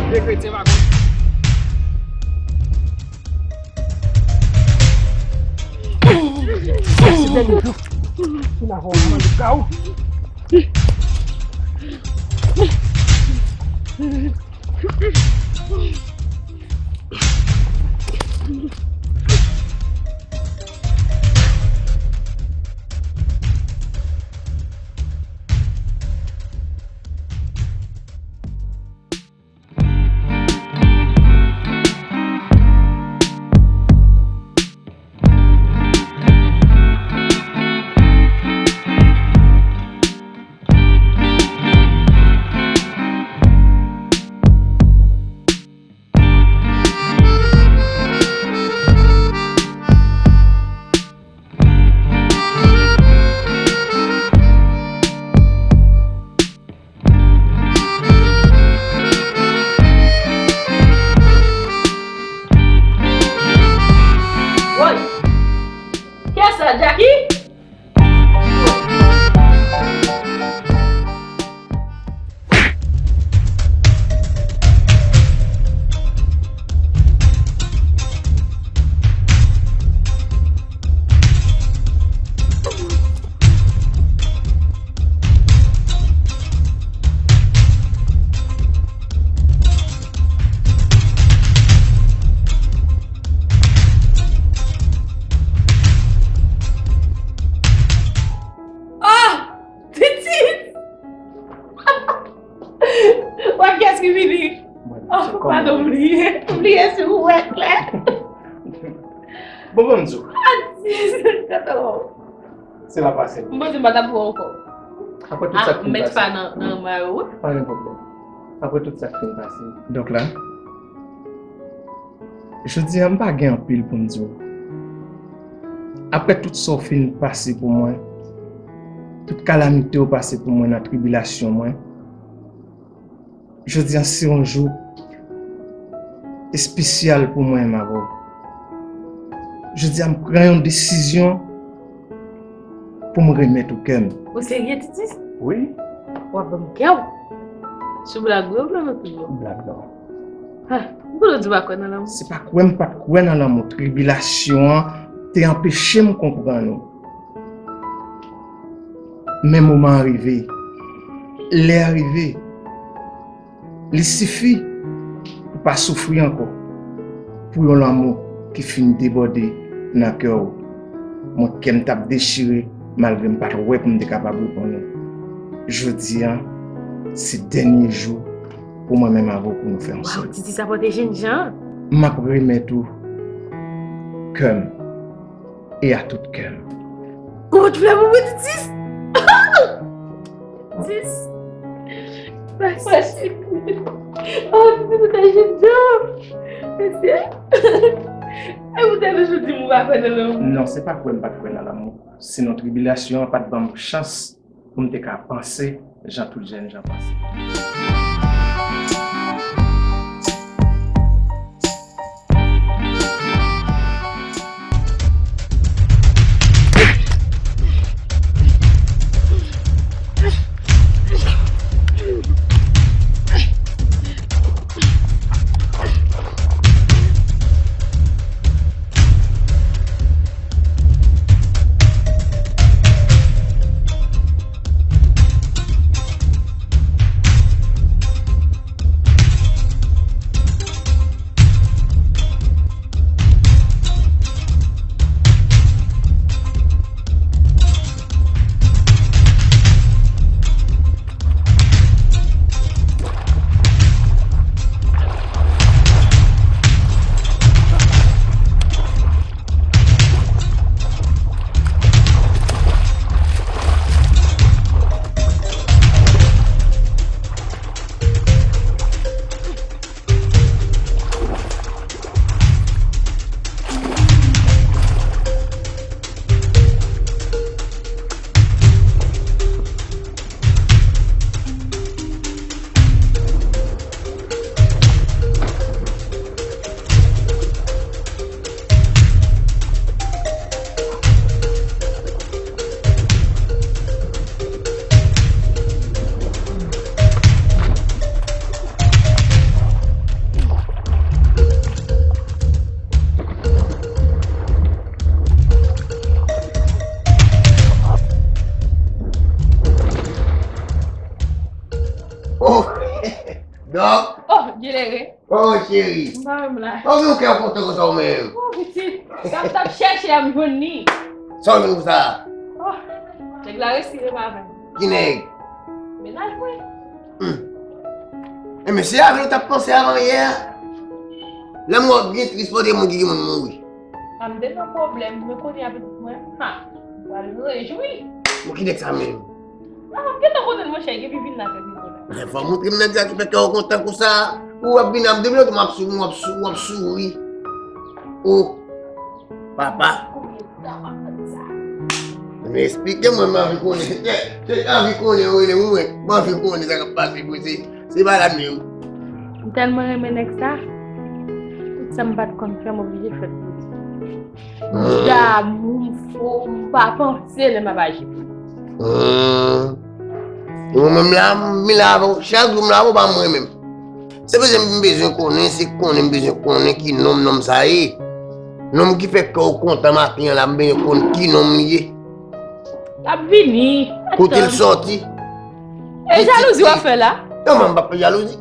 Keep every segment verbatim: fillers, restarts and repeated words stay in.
Vye kretyen pa konn. Sa se dènye jou. Ou nan fè w manman de ka ou. Woy! Kiyès sa, Jacky? Oh! Titis! Wè kiyès ki vini? Mwen, oh, se kòman? Padon, m bliye. M bliye si ou wè klè. Bon, bon, m di w. Ah, Titis, gade w. Se pa pase. M panse m pa t ap wè w ankò. Apre tout sa k fin pase. Ah, m met pa nan, nan mayo, wi. Pa gen pwoblèm. Apre tout sa k fin pase. Donk la, jodi a, m pa gen anpil pou m di w. Apre tout sa w fin pase pou mwen, tout kalamite w pase pou mwen nan tribilasyon mwen, jodi a se yon jou espesyal pou mwen menm avè w. Jodi a, m pran yon desizyon pou m remèt ou kè m. Ou serye, Titis? Wi. W ap ban m kè w? Sou blag, wi, ou blan anpil, non? Blag, non. Ah, m konnen w di w pa kwè nan lanmou. Se pa kwè m pa t kwè nan lanmou. Tribilasyon an te anpeche m konprann ou. Men moman an rive. Lè a rive. Li sifi pou pa soufri ankò pou yon lanmou ki fin debòde nan kè w. Mwen, kè m t ap dechire, malgre m pa t wè pou m te kapab reponn ou. Jodi a, se dènye jou pou mwen menm avè w pou nou fè yon sèl. Waw, Titis ap pote jennjan. M ap remèt ou kè m. E a tout kè m. Gon flè pou mwen, Titis. Titis. Mèsi. Oh, Titis, ou te jennjan. Mèsi. E ou te toujou di m ou pa kwè nan lanmou. Non, se pa kwè m pa t kwè nan lanmou. Sinon, tribilasyon an pa t ban m chans pou m te ka panse jan tout jènjan panse. Oh, Djelere. Oh, cheri. M pa menm la. Oh, gen yon kè kontan konsa ou menm. Oh, pitit. M t ap chèche a, m jwenn li. Sa w jwenn konsa? Oh, nèg la resi renmen avè m. Ki nèg? Mennaj mwen. Hmm. E men se avè l ou t ap panse avan yè a. Lè m wè w ap byen tris, pandan moun ki gen moun mouri. A m te nan pwoblèm, men kounye a pitit mwen, ha, m pral rejwi. Bon, ki nèg sa menm? A, m gentan konnen l, monchè, gen pipin nan tèt li la. Men fò w montre m nèg sa ki fè kè w kontan konsa. Ou ap vin ap depi lontan w ap souri, w ap sou-, w ap souri. O, papa. Konbyen tan w ap tann sa? Men eksplike mwen, m anvi konnen. Se, se anvi konnen, wi, mwen, m anvi konnen sa k ap pase pou se, se pa la menm. M tèlman renmen nèg sa, tout sa m pa t konn fè, m oblije fè l pou li. M damou, m fou, m pa panse lè m ap aji pou li. Hmm. Mwen menm la, m vin la avè w. Chak jou m la avè w, pa mwen menm. Se bezwen m bezwen konnen, se konnen m bezwen konnen ki nonm nonm sa ye. Nonm ki fè kè w kontan maten an la, m bezwen konn ki nonm li ye. L ap vini. Kote l sòti? E jalouzi w ap fè la? Non, mwen m p ap fè jalouzi.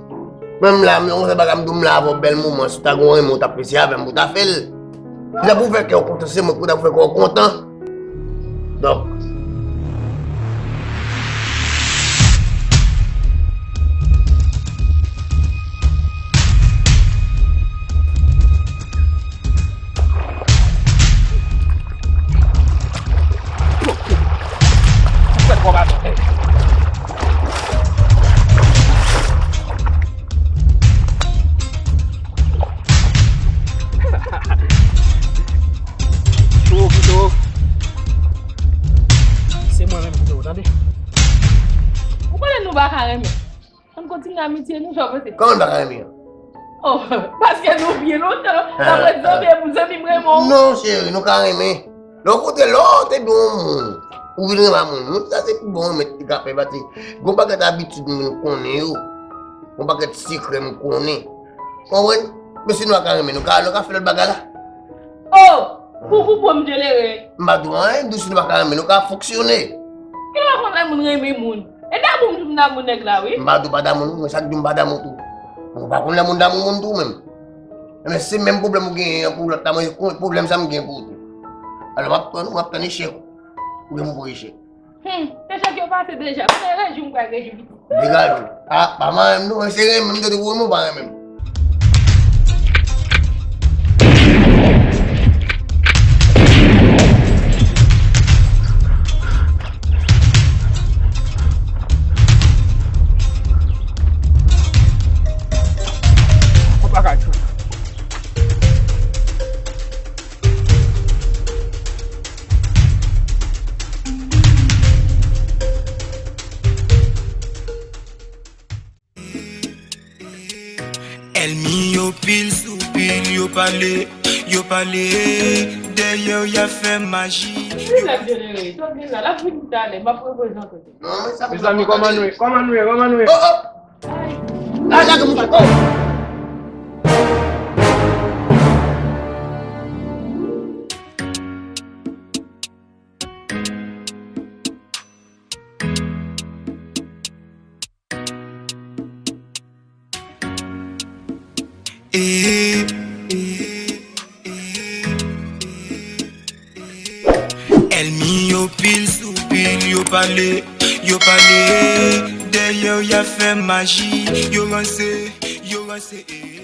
Mwen m la, men yon sèl bagay m di w, m la avè w bèl moman. Si w ta gen yon renmen, w t ap fè, se avè m pou w ta fè l. Ki ta pou fè kè w kontan, se mwen ki ta pou fè kè w kontan. Donk. Cho, kite w. Se mwen menm kite w, tande. Ou konnen nou pa ka renmen. Ann kontinye amitye nou, jan w panse? Kòman n pa ka renmen an? Oh, paske nou byen lontan. Ah, n ap ret zanmi, zanmi m renmen w. Non, cheri, nou ka renmen. Lè w kote lè w te gen yon moun, ou vin renmen ak moun, moun sa se pi bon renmen ki ka fè pati. Gon pakèt abitid moun konnen yo. Gon pakèt sekrè m konnen. Konprann? Men si nou pa ka renmen, nou ka, nou ka fè lòt bagay la. Oh! Pou, pou, pou m delere. M pa di w anyen, m di w si nou pa ka renmen, nou ka fonksyone. Ki lè w konn lè moun renmen moun? E damou m tou m damou nèg la, wi. M pa di w pa damou, non, men sa k di m pa damou tou. Ou pa konn lè moun damou moun tou menm. Men se menm pwoblèm ou genyen an pou lòt la, mwen, pwoblèm sa m gen pou ou tou. Alò, m ap tann ou, m ap tann echèk ou. Ou gen pou pran echèk. Hmm, echèk yo pase deja. M te rejwi, m pral rejwi pitit. Degaje w. A, pa mare m non, se renmen m, m te di w renmen w pa renmen m. Ou pa ka jwenn. Ènmi yo pil sou pil, yo pale, yo pale, dèyè w y ap fè maji. Vin la, Djelere, sot vin la, l ap vini talè, m ap reprezante. Non, men sa. Mezanmi, kòman nou ye? Kòman nou ye? Kòman nou ye? Oh, oh! Ay, lage mouche. Oh! Eh, eh, eh, eh. Ènmi yo pil sou pil, yo pale, yo pale. Dèyè w y ap fè maji, yo ranse, yo ranse, eh.